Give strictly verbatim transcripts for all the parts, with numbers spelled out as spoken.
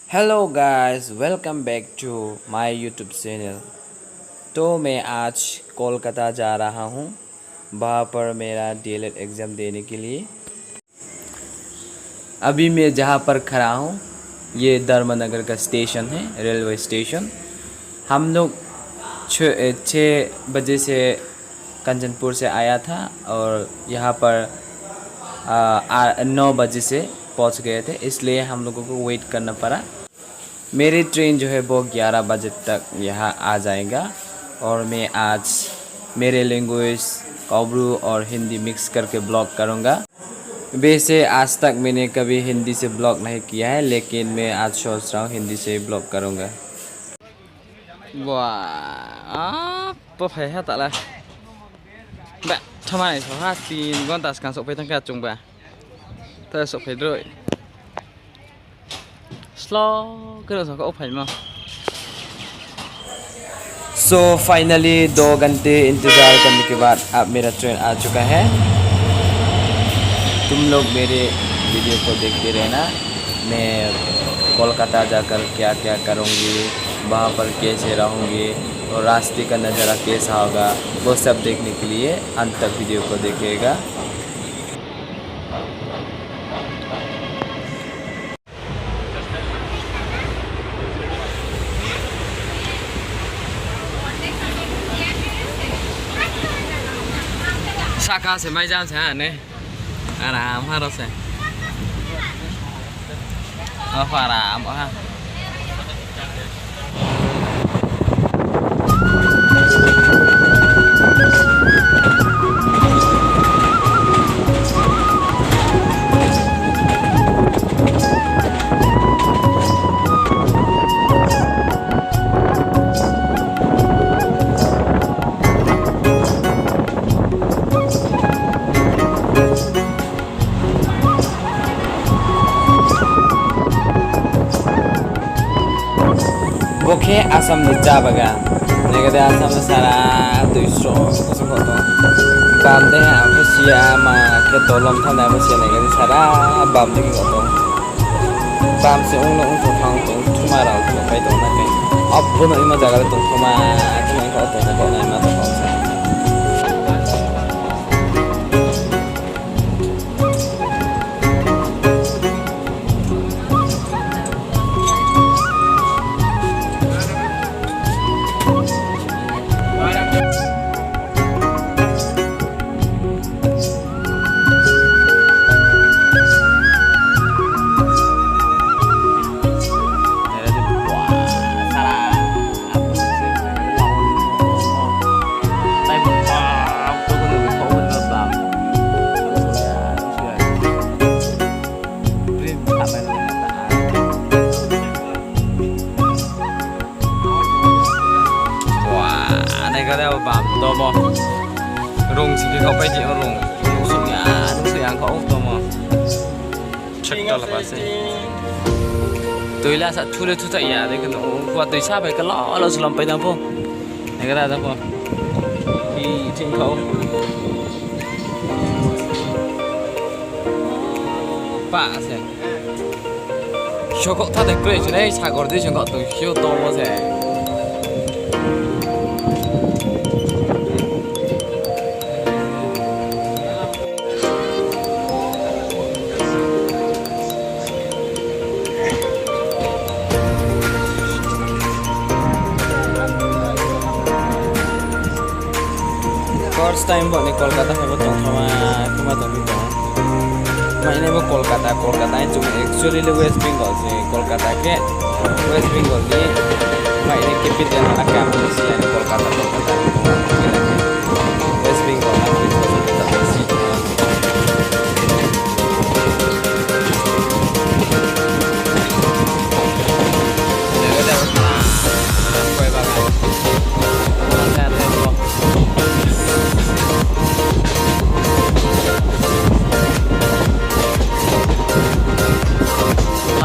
Hello guys, welcome back to my YouTube channel। तो मैं आज कोलकाता जा रहा हूँ, वहाँ पर मेरा डीएलएड एग्जाम देने के लिए। अभी मैं जहाँ पर खड़ा हूँ, ये धर्मनगर का स्टेशन है, रेलवे स्टेशन। हम लोग छः, छः बजे से कंचनपुर से आया था और यहाँ पर, आ, आ, नौ बजे से पहुँच गए थे, इसलिए हम लोगों को वेट करना पड़ा। मेरी ट्रेन जो है वो ग्यारह बजे तक यहाँ आ जाएगा और मैं आज मेरे लैंग्वेज कावब्रू और हिंदी मिक्स करके ब्लॉग करूँगा। वैसे आज तक मैंने कभी हिंदी से ब्लॉग नहीं किया है, लेकिन मैं आज सोच रहा हूँ हिंदी से ही ब्लॉग करूँगा। Wah, apa phai ha ta la. Ba, thamai so ha, tin gonta skang souhphai thanng kha chung ba. Ta souhphai droi. Slow khe no song kha o phaimo. So finally दो घंटे इंतजार करने के बाद अब मेरा ट्रेन आ चुका है। तुम लोग मेरे वीडियो को देखते रहना। मैं कोलकाता जाकर क्या क्या करूँगी, वहाँ पर कैसे रहूँगी और रास्ते का नज़ारा कैसा होगा, वो सब देखने के लिए अंत तक वीडियो को देखिएगा। Sahka se mai jam se ha ne. Aram ha ro se. Apa aram ha. Bo khe Assam ni chá bagan. Nai khe de Assam ni sara tui sroh sroh tong. Bam de ha pho siya ma khe tolom thanai pho siya nai khe de sara bam de khe tong. Bam se ong no ong tong thang tong thuma rao tong pai tong na khe. Abo no ima jaga le tong thuma khe tong tong naima tong tong sa. Wah, nai khe de abo bam tomo. Rung sigi kau pai di rung. Nung sung ya, nung sung ya kau tomo. Chak ta la ba se. Tui la sa thu le thu ta ya de khe no. Wa tui sa bai khe lo lo slom pai dang pho. Nai khe da dang pho. I thing kau. Pa se. Sokok tha de kroi se nai sagor di sokok tong sio tomo se. First time bo ni Kolkata hai bo tongthoma khema tongphi tong. Mai nai bo Kolkata, Kolkata hai chung actually le West Bengal se Kolkata khe. West Bengal ni mai nai capital ha khe ang si ya Kolkata, Kolkata. West Bengal ha khe Kolkata si.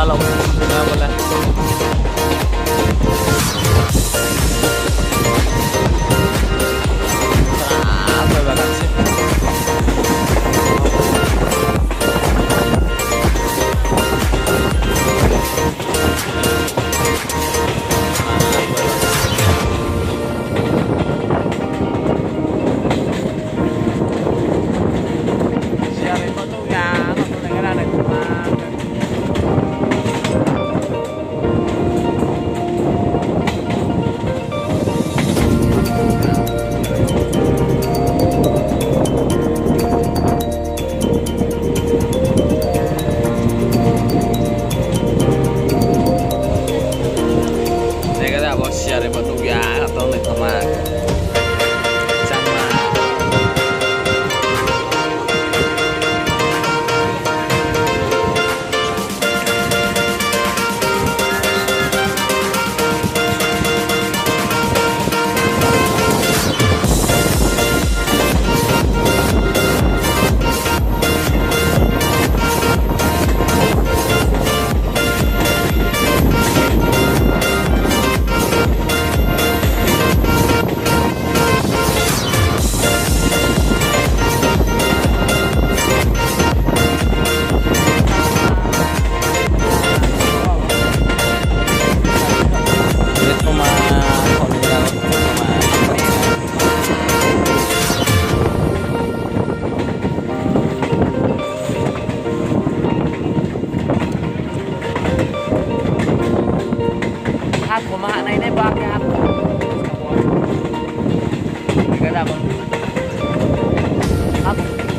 Hello, na bole.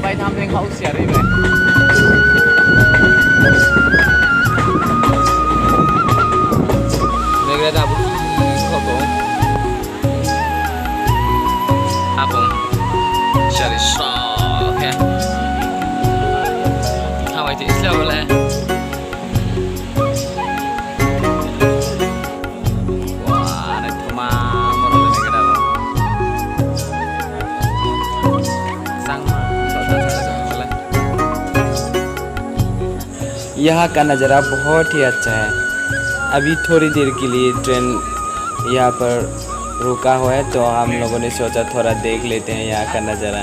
Bai tham ning khau siar bai. Negra da bu khau tong. Apung siar so khe. Khamai ti isla bole. Wah, naithoma, borok ni khe da bo. Changma, changma, changma, changma, changma. यहाँ का नज़ारा बहुत ही अच्छा है। अभी थोड़ी देर के लिए ट्रेन यहाँ पर रुका हुआ है, तो हम लोगों ने सोचा थोड़ा देख लेते हैं यहाँ का नज़ारा,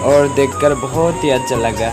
और देखकर बहुत ही अच्छा लगा।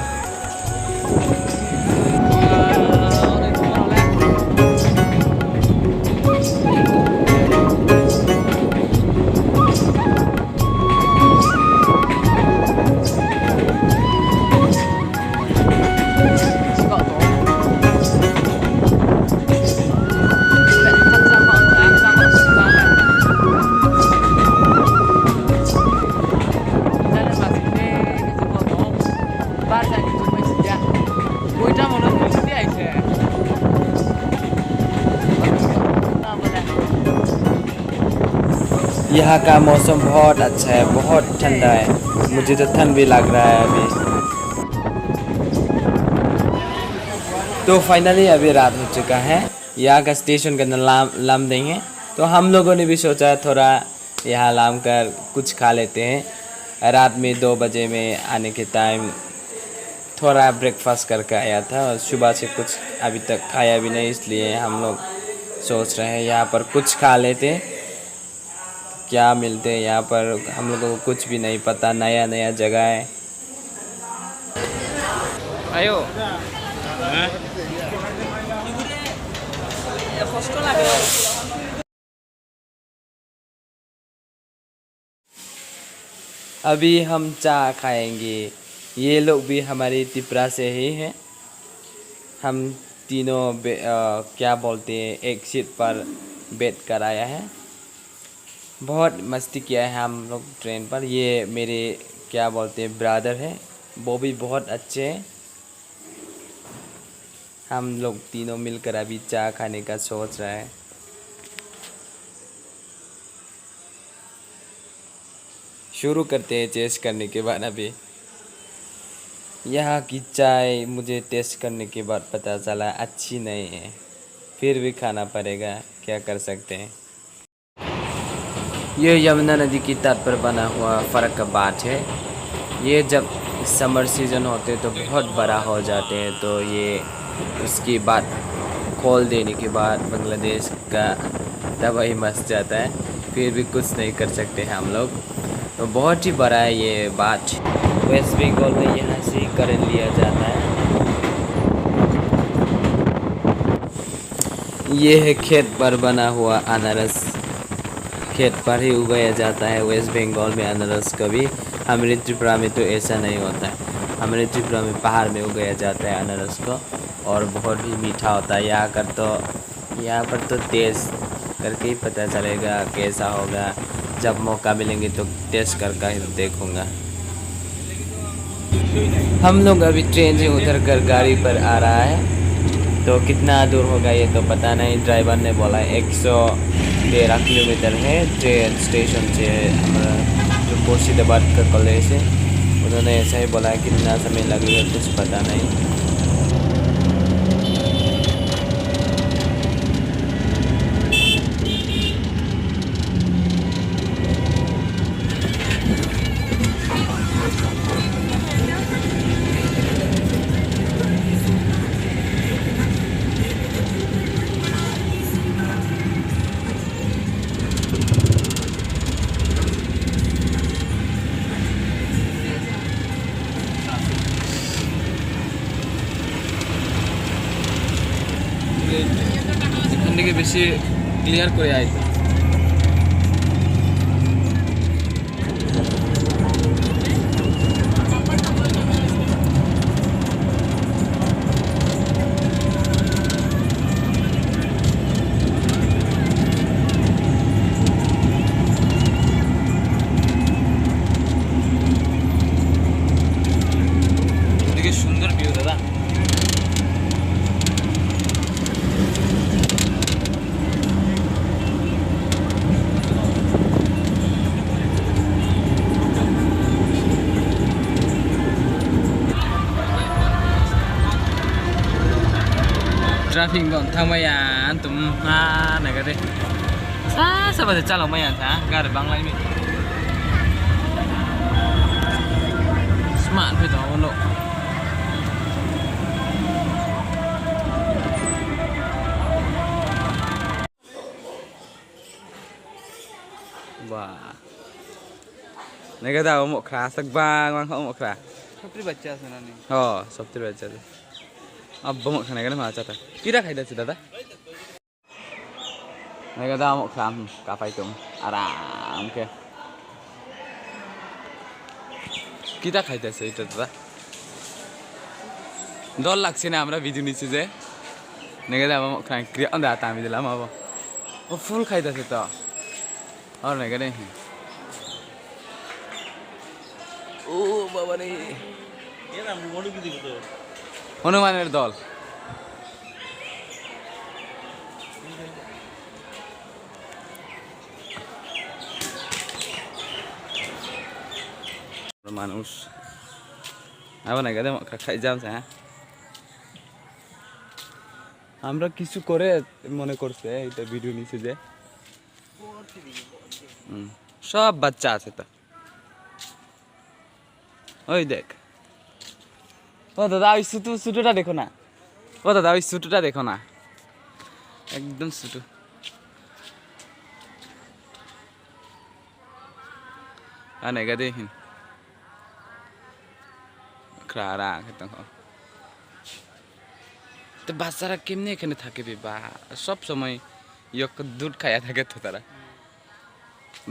यहाँ का मौसम बहुत अच्छा है, बहुत ठंडा है। मुझे तो ठंड भी लग रहा है अभी। तो finally अभी रात हो चुका है। यहाँ का स्टेशन का नाम लाम, लामडिंग है। तो हम लोगों ने भी सोचा थोड़ा यहाँ लाम कर कुछ खा लेते हैं। रात में दो बजे में आने के टाइम थोड़ा ब्रेकफास्ट करके आया था और सुबह से कुछ अभी तक खाया भी नहीं, इसलिए हम लोग सोच रहे हैं यहाँ पर कुछ खा लेते हैं। क्या मिलते हैं यहाँ पर, हम लोगों को कुछ भी नहीं पता, नया नया जगह है। आयो। अभी हम चाय खाएंगे। ये लोग भी हमारी त्रिपुरा से ही है। हम तीनों बे-, अ, क्या बोलते हैं, एक सीट पर बैठ कर आया है। बहुत मस्ती किया है हम लोग ट्रेन पर। ये मेरे, क्या बोलते हैं, ब्रदर है, वो भी बहुत अच्छे हैं। हम लोग तीनों मिलकर अभी चाय खाने का सोच रहा है। शुरू करते हैं टेस्ट करने के बाद। अभी यहाँ की चाय मुझे टेस्ट करने के बाद पता चला अच्छी नहीं है, फिर भी खाना पड़ेगा, क्या कर सकते हैं। ये यमुना नदी की तट पर बना हुआ फरक्का बांध है। ये जब समर सीजन होते तो बहुत बड़ा हो जाते हैं, तो ये उसके बाद खोल देने के बाद बांग्लादेश का तबाही मच जाता है, फिर भी कुछ नहीं कर सकते हम लोग। तो बहुत ही बड़ा है ये बांध। वेस्ट बंगाल में यहाँ से ही करंट लिया जाता है। ये है खेत पर बना हुआ अनारस। खेत पर ही उगाया जाता है वेस्ट बंगाल में अनारस कभी। हमारे त्रिपुरा में तो ऐसा नहीं होता है। हमारे त्रिपुरा में पहाड़ में उगाया जाता है अनारस को, और बहुत ही मीठा होता है। यहाँ कर तो, यहाँ पर तो टेस्ट करके ही पता चलेगा कैसा होगा। जब मौका मिलेंगे तो टेस्ट करके ही देखूंगा। हम लोग अभी ट्रेन से उतर कर गाड़ी पर आ रहा है, तो कितना दूर होगा ये तो पता नहीं। ड्राइवर ने बोला एक सौ तेरह किलोमीटर है ट्रेन स्टेशन से हमारा जो मुर्शिदाबाद का कॉलेज है। उन्होंने ऐसा ही बोला है, कितना समय लगेगा कुछ पता नहीं। এখান থেকে বেশি ক্লিয়ার করে আয়। Traffic bo thanngmai ya, antum, a, nai kha de. Sa, sa ba de chalao mai ya sa, gari banglai mi. Sma phi tong ou no. Ba. Nai kha da, omo khra, sak bang bang omo khra. Soptri bachcha ase na ni? O, soptri bachcha ase. Abo omo khra nai kha na ma cha ta. Kira khai da se dada? Nai kha da, omo khra, hmm, kapai tong. Aram khe. Kita khai da se ita dada. Dol lagse na amra video ni se je. Nai kha da, omo khra kriya, onda tang video lama bo. O full khai da se to. Or nai kha de. O baba re. Hnuman er dol. Manush. Abo nai kha de, omo khra khai jam se, ha? আমরা কিছু করে মনে করছে এটা ভিডিও নিচে যে। হুম, সব বাচ্চা আছে তো। ওই দেখ। ও দাদা, ওই ছোট, ছোটটা দেখো না। ও দাদা, ওই ছোটটা দেখো না। একদম ছোট। Anai ga de hin. Khra ra khe tong ou. তো বাচ্চারা কেমনে এখানে থাকে বে বা? সব সময় ইয়ক দুধ খাইয়া থাকে তো তারা।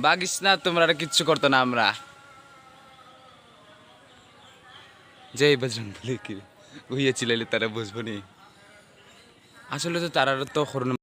ভাগিস না, তোমরা আর কিচ্ছু করতো না আমরা। জয় বজরং বলি কি? ওই চিল্লাইলে তারা বুঝবো নি। আসলে তো তারা তো করোনা